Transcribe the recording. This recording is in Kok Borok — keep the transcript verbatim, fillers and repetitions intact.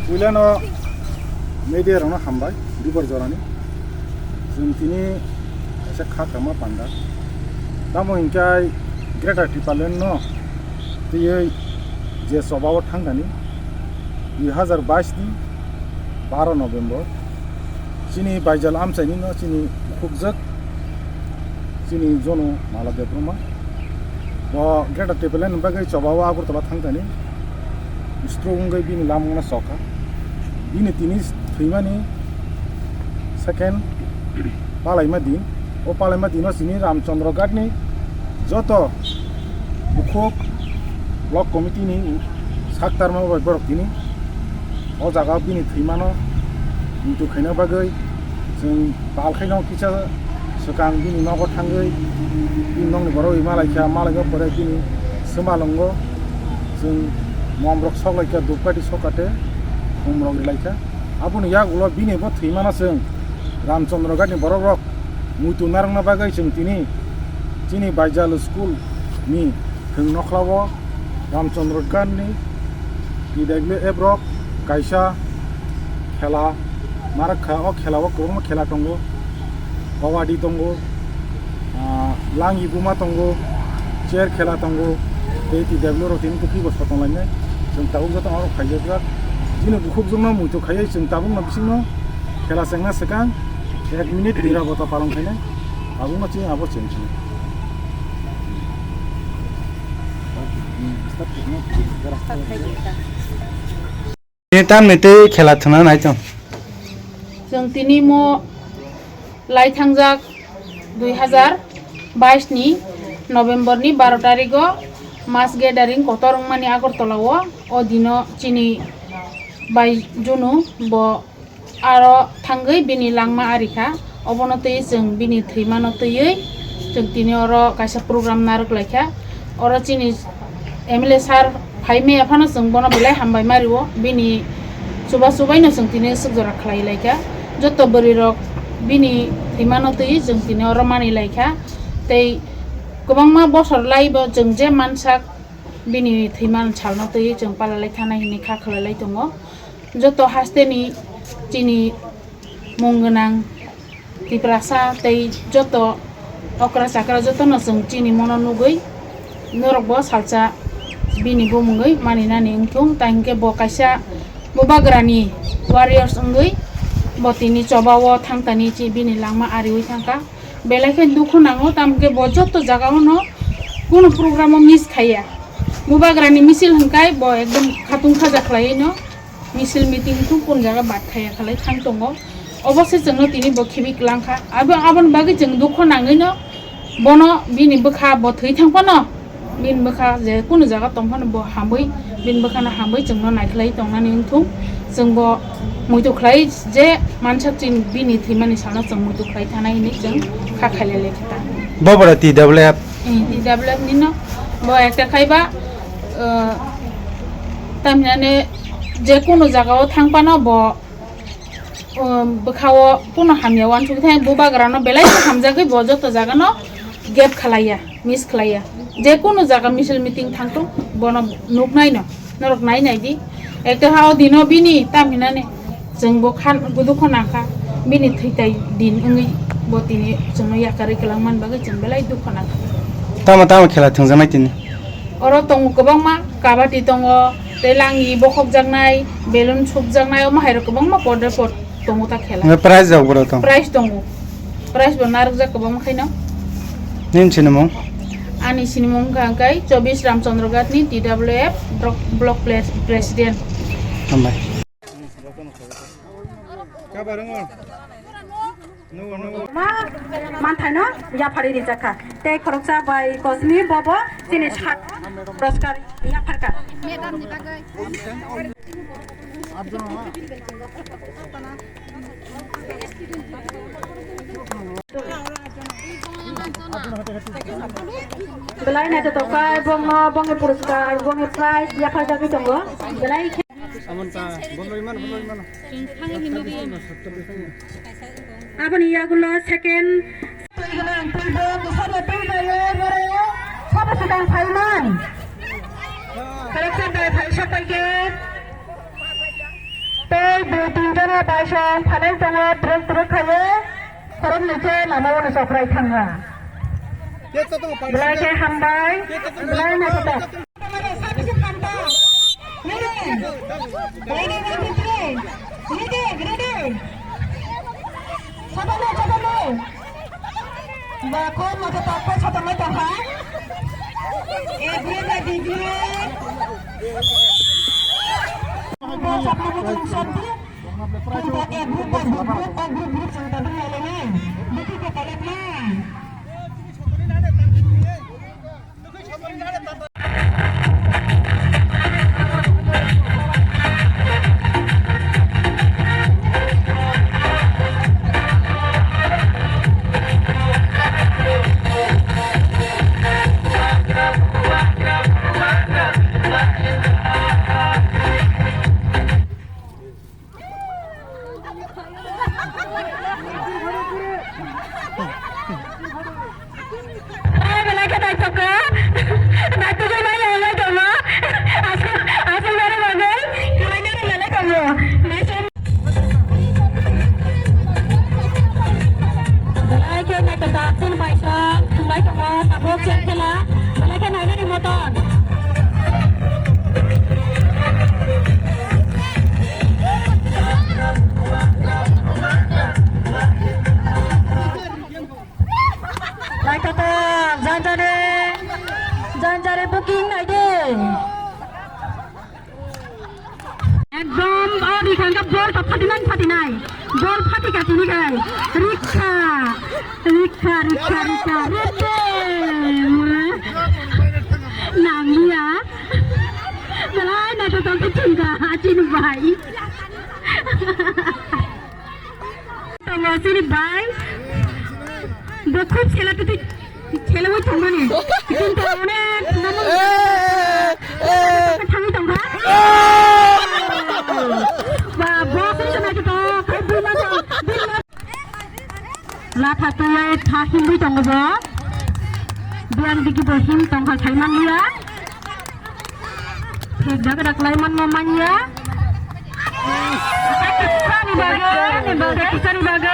Puilano media rokno hambai, dibor jorani. Chwng tini kaisa kha kama panda. Tamo hinkhe Greater Tipraland no twiwi je choba o thangkani dui hazar bais ni baro November. Chini baijal amchaini no chini khukjak chini jono Mala Debbarma. Bo Greater Tipraland ni bagwi choba o Agartala thangkani. Stroke wngwi bini lamungno sokha. Bini tini thwimani second palaima din. O palaima dino chini Ramchandra Ghat ni joto bukhuk block committee ni saktarma bai borok tini o jaga bini thwimano muitu khaina bagwi chwng pal khaino kisa swkang bini nogo thangwi bini nokni borok wi malaikha, malaikha pore bini swmalwngo chwng momrok soklaikha, dhupkathi sokate thumrok rilaikha. Aboni yagulo bini bo thwimano chwng Ramchandra Ghat ni borok rok muitu narwkna bagwi chwng tini chini Baijal school ni thwng nokhlao Ramchandra Ghat ni T W F rok kaisa khela narwkha. O khela o kwbangma khela tongo, kabaddi tongo, ah, langi buma tongo, chair khela tongo, tei T W rok tini kwthwi bo sotong lainai. Chwng tabuk joto norok phaijak jak. Chini bukhukjwkno muitu khaiwi chwng tabukno bisingno khela chengna swkang ek minute nirabota palon khainai. Tabukno chini abo chengkha. Tini tamni tei khela thwngna nai chwng. Chwng tini mo lai thangjak dui hazar bais ni November ni baro tarigo mass gathering kotor wngmani Agartala o, o dino chini bai Junu bo aro thangwi bini langma arikha. Obono twiwi chwng bini thwimano twiwi chwng tini oro kaisa program narwk laikha. Oro chini M L A sir phai maya phano chwng bono belai hambai ma rio. Bini chuba chubaino chwng tini swk jora khlai laikha. Joto bwrwirok bini thwimano twiwi chwng tini oro manwi laikha. Tei kwbangma bosor laibo chwng je mansak bini thwimani salno twiwi chwng palalai thana hinwi kha khwlailai tongo. Joto hasteni chini mung gwnang Tiprasa tei joto okra chakra jotono chwng chini mono nugwi norokbo salsa bini bumungwi maninani wngthung, tei hinkhe bo kaisa bubagrani warriors wngwi bo tini chobao thangtani chi bini langma ariwi thangkha. Belai khe dukhu nango, tamo khe bo joto jagao no kunu program o miss khaiya. Bubagrani misil hwnkhai bo ekdom khatung khaja khlaiwi no misil meeting wngthung kun jaga bad khaiya khlai thang tongo. Obo se chwngno tini bo khibi kwlang kha. Abo, aboni bagwi chwng dukhu nangwi no bono bini bwkha bo thwi thang phano bini bwkha je kunu jaga tong phano bo hamwi bini bwkhano hamwi chwngno naikhlai tongnani wngthung. Chwng bo muitu khlai je mansak chini bini thwimani salno chwng muitu khlai thanai hinwi chwng kha khailai lai kha ta. Bo bwrwi T W F? Em, T W F nino bo ekta khaiba, eh, tamhinani je kunu jagao thang phano bo, um, bwkhao kunu hamya uansuk thai, bubagrano belai khe hamjagwi bo joto jagano gap khlaiya, miss khlaiya. Je kunu jaga misil meeting thangthung, bono nuknaino, norok nai nai di. Ekta ha o dino bini tamhinani chwng bo khan, bo dukho nangkha, bini thwitai din wngwi bo tini chwngno yakarwi kwlangmani bagwi chwng belai dukho nangkha. Tamo tamo khela thwngjaknai tini? Oro tongo kwbangma, kabaddi tongo, tei langi bokhokjaknai, balloon supjaknai, omo hairok kwbangma podre pod tongo ta khela. Nge prize rok boro tong? Prize tongo. Prize bo narwkjak kwbangma khaino. Nini sinimung? Ani sinimung wngkha hwnkhe Chobish Ramchandra Ghat ni T W F block, block pres-, president. Hambai. Ma manthaino yapharwi rijak kha. Tei khoroksa bai Kosmi bobo chini sak puroskar yapharkha. Belai naithotok kha, bongno, bongni puroskar, bongni prize yapharjagwi tongo. Belai khe- Aboni yagulo second. Sabo swkang phaiman. Correction bai phai sapai khe. Dui tin jona baisong phanai tongo, truk truk khaye, khoroknwi khe lama-o no choprai thangha. Belai khe hambai, belai naithotok. Ready, ready, ready. Ready, ready. Sabalo, sabalo. Ba, kon mata takpa sata mai tongkha. Ek minute, di minute. Ba, sabalo, sabalo. Ek group, ek group, ek group, ek group, ek group, ek group, ek group. Belai khe naithok kha. Naithokgwi maya wngwi tongo. Aswk, aswk nari bagwi khlainani belai tongo. Belai khe naithok kha, chini baisong thwngwi tongo, tabuk chwng khela. Belai khe nainani motor. Naithotok, janjare, janjare booking nai de. Ekdom, o, rikha hwnkhe bol to phatinai, phatinai. Bol phatikha tini khai. Rikha, rikha, rikha, rikha, rikha. Nangliya. Belai naithotok khe thwngkha, chini bai. Tongo chini bai. Bo khub sela tuti, sela wi thangmani. Kintu onek namo thangwi tongkha. Ba, bo sini sana kita, kai bima to, bima. Latha tuwe tha himwi tongo bo. Biyang digi bo him tongkha saimanliya. Thik dak dak lai manma manya. Kisani bagwi, kisani bagwi.